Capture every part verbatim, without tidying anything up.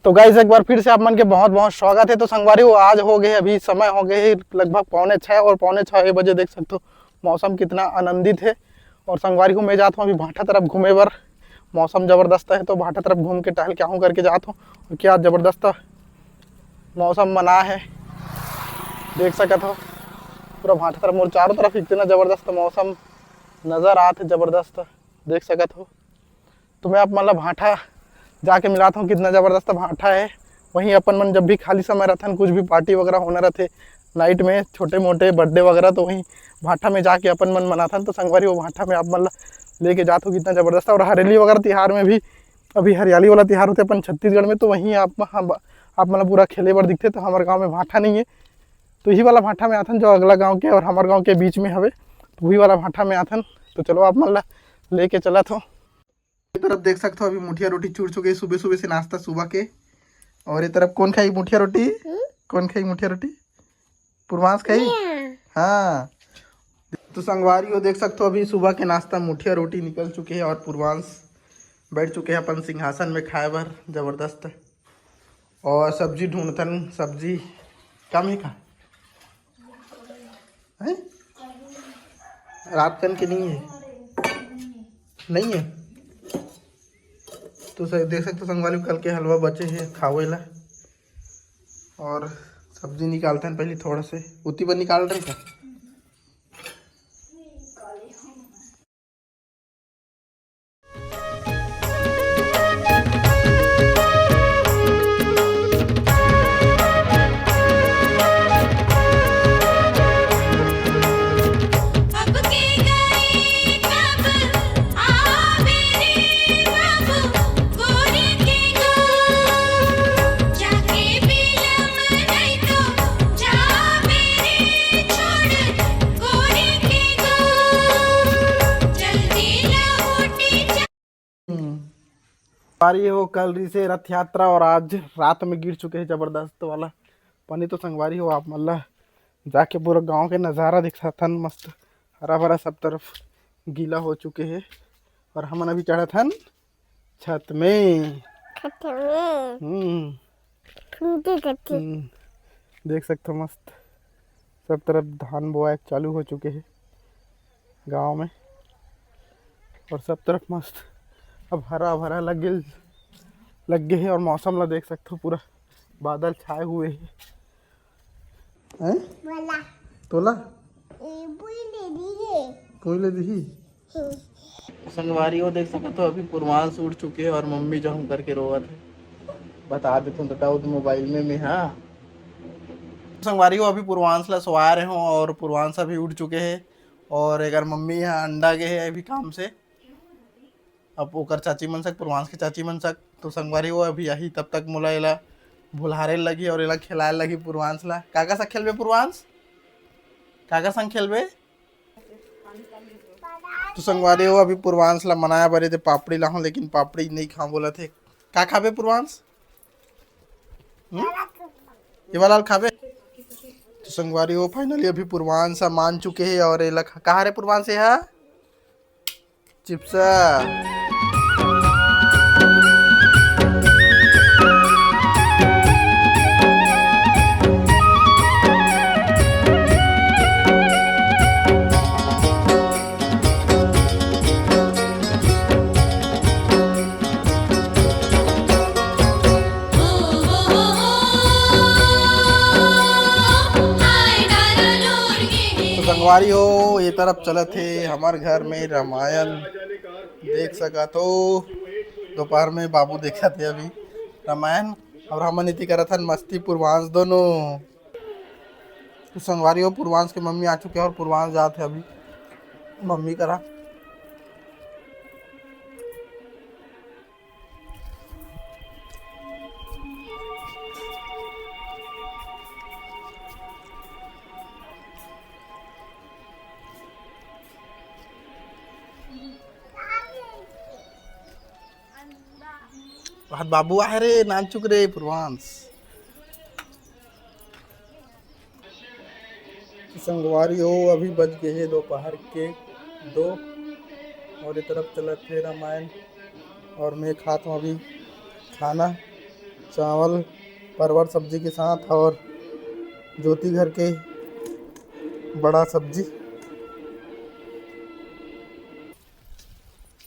तो गाइस, एक बार फिर से आप मन के बहुत बहुत स्वागत है। तो संगवारी हो, आज हो गए, अभी समय हो गए है लगभग पौने छः, और पौने छः बजे देख सकते हो मौसम कितना आनंदित है। और संगवारी हो, मैं जात हूँ अभी भाठा तरफ घूमे बर। मौसम जबरदस्त है, तो भाठा तरफ घूम के टहल के आहूँ करके जात हूँ। और क्या जबरदस्त मौसम बना है, देख सकत हो पूरा भाठा तरफ, मोर चारों तरफ इतना जबरदस्त मौसम नजर आत है, जबरदस्त देख सकत हो। तो मैं आप मन ला भाठा जाके मिलात हूँ, कितना जबरदस्त भाठा है। वहीं अपन मन जब भी खाली समय रथन, कुछ भी पार्टी वगैरह होना रथे नाइट में, छोटे मोटे बर्थडे वगैरह, तो वहीं भाठा में जाके अपन मन मनाथन। तो संगवारी हो, भाठा में आप मन ला लेके जात हूँ, कितना जबरदस्त। और हरेली वगैरह तिहार में भी, अभी हरियाली वाला तिहार होते अपन छत्तीसगढ़ में, तो वहीं आप, हम, आप मन ला पूरा खेले बर दिखते। तो हमारे गाँव में भाठा नहीं है, तो यही वाला भाठा में आथन जो अगला गाँव के और हमारे गाँव के बीच में हवे, तो वही वाला भाठा में आथन। तो चलो, आप मन ला लेके चलत हूँ। ये तरफ देख सकते हो, अभी मुठिया रोटी चुड़ चुके हैं सुबह सुबह से, नाश्ता सुबह के। और ये तरफ कौन खाई मुठिया रोटी? हम्म? कौन खाई मुठिया रोटी? पूर्वांश खाई। हाँ। तो संगवारी हो, देख सकते हो, अभी सुबह के नाश्ता मुठिया रोटी निकल चुके हैं और पूर्वांश बैठ चुके हैं अपन सिंहासन में खाए बर। जबरदस्त। और सब्जी ढूंढथन, सब्जी कम है का? हैं? रात कन के नहीं है, नहीं है। तो सर देख सकते हो संगवारी, कल के हलवा बचे है खावे ला। और सब्जी निकालते हैं पहले थोड़ा से, उती बर निकाल रहे का? संगवारी हो, कल रिसे रथ यात्रा और आज रात में गिर चुके हैं जबरदस्त वाला पानी। तो संगवारी हो, आप मन ला जाके पूरा गांव के नजारा दिखाथन। मस्त हरा भरा, सब तरफ गीला हो चुके हैं और हमन अभी चढ़त हन छत में। छत में। हम्म। फूटे करके। हम्म। देख सकते हो, मस्त सब तरफ धान बोआए चालू हो चुके हैं गांव में। और सब तरफ मस्त अब हरा भरा लग गे, लग गए है। और मौसम ला देख सकते हो, पूरा बादल छाए हुए हैं। हैं? बोला। तोला? ए, पुई ले दी है। पुई ले दी? हम्म। संगवारी हो, देख सकते हो, अभी पूर्वांश उठ चुके हैं और मम्मी जहूं करके रोवत है। बता देते तो डाउट मोबाइल में, में हाँ। संगवारी हो, अभी पूर्वांश ला सोवा रहे हो और पूर्वांश अभी उठ चुके हैं। और अगर मम्मी यहाँ अंडा गए है अभी काम से, अब ओकर चाची मन सक, पूर्वांश के चाची मन सक, तो संगवारी वो अभी आही, तब तक मोला एला भुलारे लगी और एला खिलाए लगी पूर्वांश ला। काका सा खेलबे पूर्वांश? काका संग खेलबे? तो संगवारी हो, अभी पूर्वांश ला मनाया बरे ते पापड़ी लाहूं, लेकिन पापड़ी नहीं खाऊं बोला थे। का खाबे पूर्वांश? हम्म? ये वाला खाबे? तो संगवारी हो, फाइनली अभी पूर्वांश मान चुके हैं और एला खा-, कहा रे पूर्वांश ये हा? चिप्स। तो संगवारी हो, ये तरफ चलत हे हमर घर में रामायण। देख सकत हो, दोपहर में बाबू देखत हे अभी रामायण, और हमन इति करत हन मस्ती पूर्वांश दोनों। तो संगवारी हो, पूर्वांश के मम्मी आ चुके हैं और पूर्वांश जात हे अभी मम्मी करा। बाबू आहे रे, नानचुक रे पूर्वांश। संगवारी हो, अभी बज गए हे दोपहर के दो और ये तरफ चलत हे रामायण और मैं खात हूँ अभी खाना। चावल, परवल सब्जी के साथ और ज्योति घर के बड़ा सब्जी।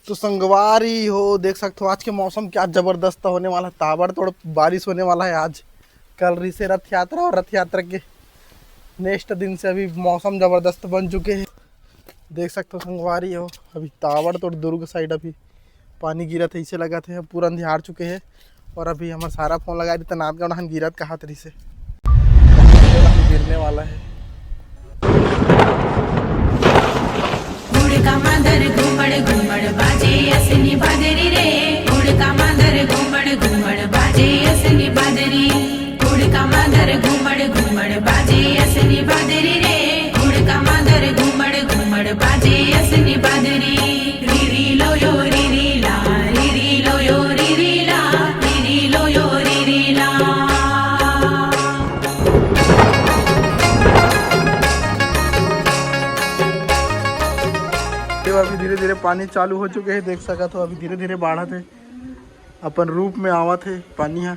तो संगवारी हो, देख सकत हो आज के मौसम क्या जबरदस्त होने वाला है, ताबड़तोड़ बारिश होने वाला है आज। कल रिसे रथ यात्रा और रथ यात्रा के नेक्स्ट दिन से अभी मौसम जबरदस्त बन चुके हैं। देख सकत हो संगवारी हो, अभी ताबड़तोड़ दुर्ग साइड अभी पानी गिरत है, इसे लगत है अब पूरा अंधियार चुके हैं। और अभी हमर सारा फोन लगा दी तो नांदगांव डहन गिरत कहत रिसे, गिरने वाला है। उड़का मांदर घुमड़ घुमड़ बाजे असनी बादरी रे। उड़का मांदर घुमड़ घुमड़ बाजे असनी बादरी। उड़का मांदर घुमड़ घुमड़ बाजे असनी बादरी रे। उड़का मांदर घुमड़ घुमड़ बाजे असनी बादरी। री री लो यो री री ला, री री लो यो री री ला, री री लो यो री री ला। तो अभी धीरे धीरे पानी चालू हो चुके हैं, देख सकत हो अभी धीरे धीरे बाढ़त है, अपन रूप में आवत है पानी ह।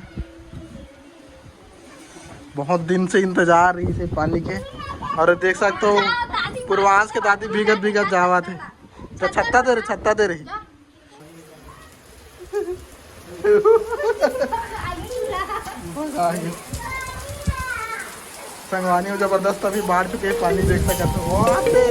बहुत दिन से इंतजार रही से पानी के। और देख सकत हो पूर्वांश के दादी भीगत भीगत जावत है। तो छत्ता दे रहे, छत्ता दे रही। मजा आ गया। संगवारी हो, जबरदस्त अभी बाढ़ चुके हैं, पानी देख सकत हो। वाह रे।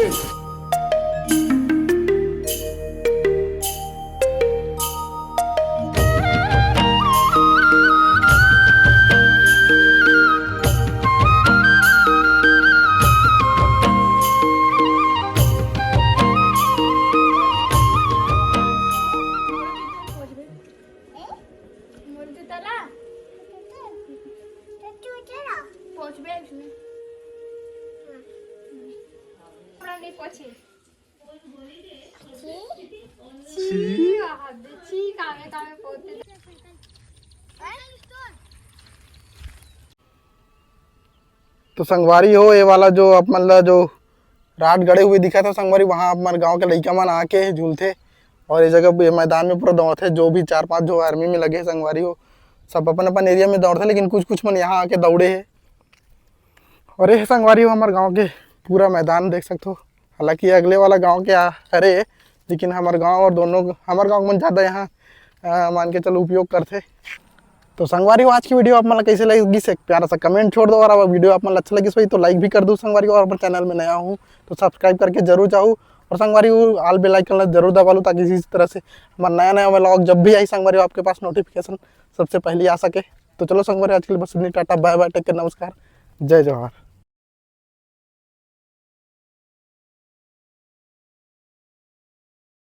तो संगवारी हो, ये वाला जो आप मन ला जो राड गड़े हुए दिखत हे संगवारी, वहाँ हमर गांव के लइका मन आके झूलथे। और ये जगह, ये मैदान में पूरा दौड़थे, जो भी चार पांच जो आर्मी में लगे हे संगवारी हो, सब अपन अपन एरिया में दौड़थे, लेकिन कुछ कुछ मन यहाँ आके दौड़े हे। और ये संगवारी हो हमर गांव के पूरा मैदान देख सकथो, हालांकि ये अगले वाला गांव के आ- हरे, लेकिन हमर गांव और दोनों, हमर गांव मन ज़्यादा यहाँ, अ, मान के चलो उपयोग करथे। तो संगवारी हो, आज की वीडियो आप मन ला कैसे लगिस, एक प्यारा सा कमेंट छोड़ दो, और अब वीडियो आप मन ला अच्छा लगिस होही तो लाइक भी कर दो संगवारी हो, और अपन चैनल में नया हो तो सब्सक्राइब करके जरूर जाओ, और संगवारी हो ऑल बेल आइकन ला जरूर दबा लो, ताकि इसी तरह से हमारा नया नया व्लॉग जब भी आई संगवारी हो, आपके पास नोटिफिकेशन सबसे पहले आ सके। तो चलो संगवारी, आज के लिए बस इतनी, टाटा बाय बाय, टेक केयर, नमस्कार, जय जोहार।